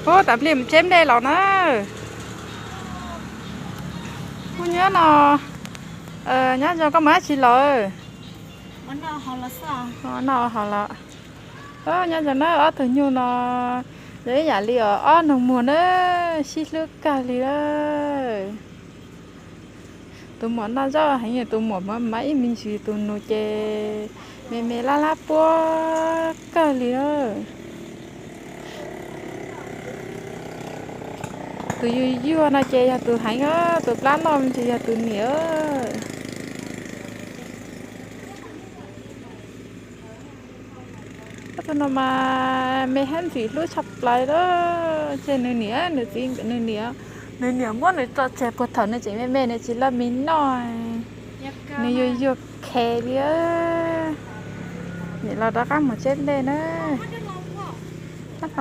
Ub, tas nplig mus tseb nplej los na. Ub, nyob no, nyob zoo, koj mus dab tsi lawm? Noj hauv los. Nyob zoo na, ob tug nyuj no yog ib yam li os ob nus muag na, sib hlub kawg li lawm. Tus muam noj zaub heev, tus muam mas ib me ntsis, tus nus ces me me lab lab puab kawg li lawm. Tus yuag yuag no ces yog tus heev, tus plab loj me ntsis yog tus niam. Ob tug no mas me hab ntxim hlub tshaj plaws lawm. Ces nws niam, nws txiv, nws niam, nws niam muab nws tso tseg puag thaum nws tseem me me, nws tsis loj mis noj, nws yuag yuag khes li. Niam los rov qab mus tseb nplej na.